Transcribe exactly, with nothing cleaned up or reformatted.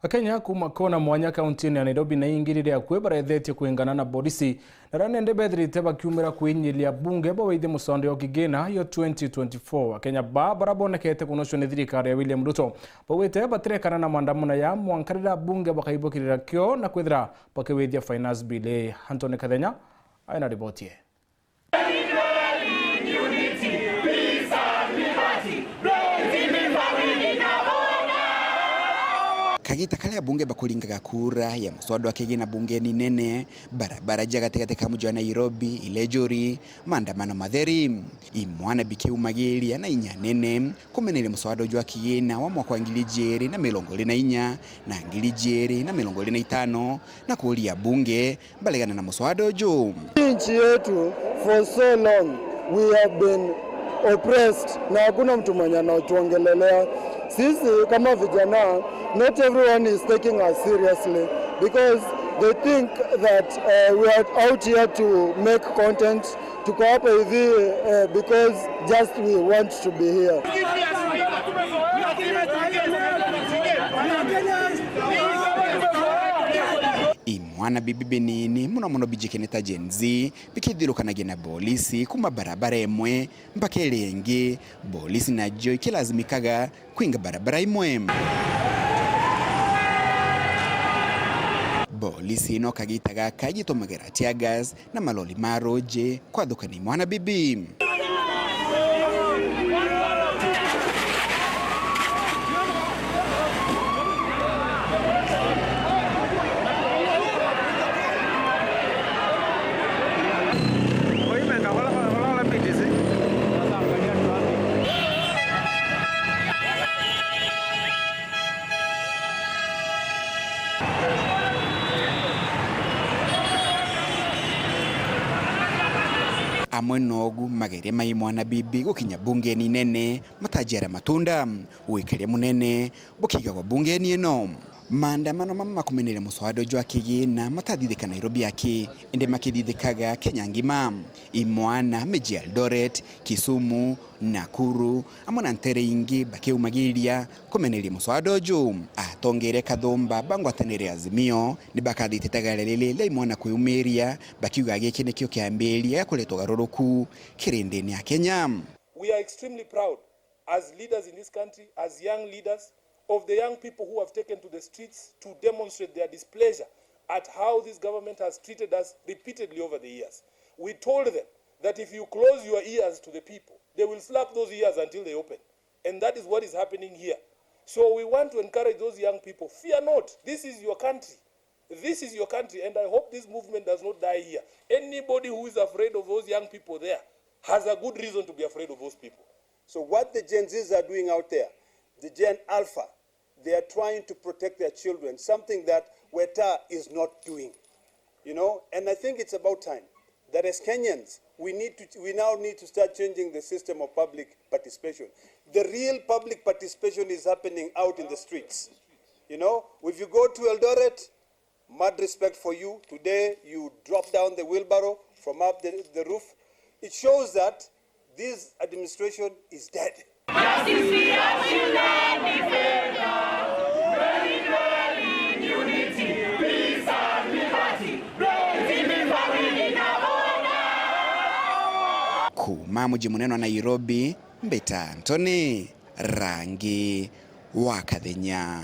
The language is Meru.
Akenya kuuma kona mwanya kauntiine ya Nairobi na ingi riria akui barethetie kwingana na borisi, na aria nende bethirite bakiumira kwinyiria bunge bawaithie muswada o kigina yo twenty twenty-four. Akenya ba baria bonekete kunocua ni thirikari ya William Ruto baugite batirekana na maandamano ya mwanka riria bunge bakaibukirira kio na kwithira bakiwithia finance bill. Anthony Kathenya aina riboti ii. Kagita karia abunge bakuringaga kura ya muswada wa kigina bungeni nene, barabara cia gatigati ka muji wa Nairobi, Ilejuri, maandamano matheri, imwana bikiumagiria na inya nene kumeneria muswada uju wa kigina wa mwaka wa ngiri ijiri na mirongo iri na inya na ngiri ijiri na mirongo iri na itano, na kuuria abunge baregana na muswada uju. Nchi yetu, for so long we have been oppressed na hakuna mtu mwenye anatuongelelea. Sisi kama vijana, not everyone is taking us seriously because they think that, uh, we are out here to make content. Tuko hapa hivi, uh, because just we want to be here. Imwana bibi binini muno muno bijikeneta Gen Z bikithirukanagia na bolisi kuma barabara imwe mpaka iria ingi, bolisi najo ikilazimikaga kwinga barabara imwe. Bolisi ino kagita gaka igitumagira tear gas na malori ma ruji kwathukania imwana bibi. Amwe nogu mageria ma imwana bibi gukinya bungeni nene matajiara matunda, wikaria munene bukigagwa bungeni ino. Maandamano mama makumeneria muswada uju wa kigina matathithika Nairobi aki, indi makithithikaga Kenya ngima. Imwana miji ya Eldoret, Kisumu, Nakuru, amwe na ntere ingi bakiumagiria kumeneria muswada uju. Atongeria kathumba ba ngwataniro ya Azimio ni bakathititaga riri ria imwana kwiumiria, bakiuga giki nikio kiambiria gia kureta ugaruruku kirindini ya Kenya. We are extremely proud as leaders in this country, as young leaders, of the young people who have taken to the streets to demonstrate their displeasure at how this government has treated us repeatedly over the years. We told them that if you close your ears to the people, they will slap those ears until they open. And that is what is happening here. So we want to encourage those young people, fear not, this is your country. This is your country, and I hope this movement does not die here. Anybody who is afraid of those young people there has a good reason to be afraid of those people. So what the Gen Zs are doing out there, the Gen Alpha, they are trying to protect their children, something that Weta is not doing. You know, and I think it's about time that as Kenyans, we need to, we now need to start changing the system of public participation. The real public participation is happening out in the streets. You know, if you go to Eldoret, mad respect for you. Today, you drop down the wheelbarrow from up the, the roof. It shows that this administration is dead. Kuma muji munene wa Nairobi, mbita Anthony Rangi wa Kathenya.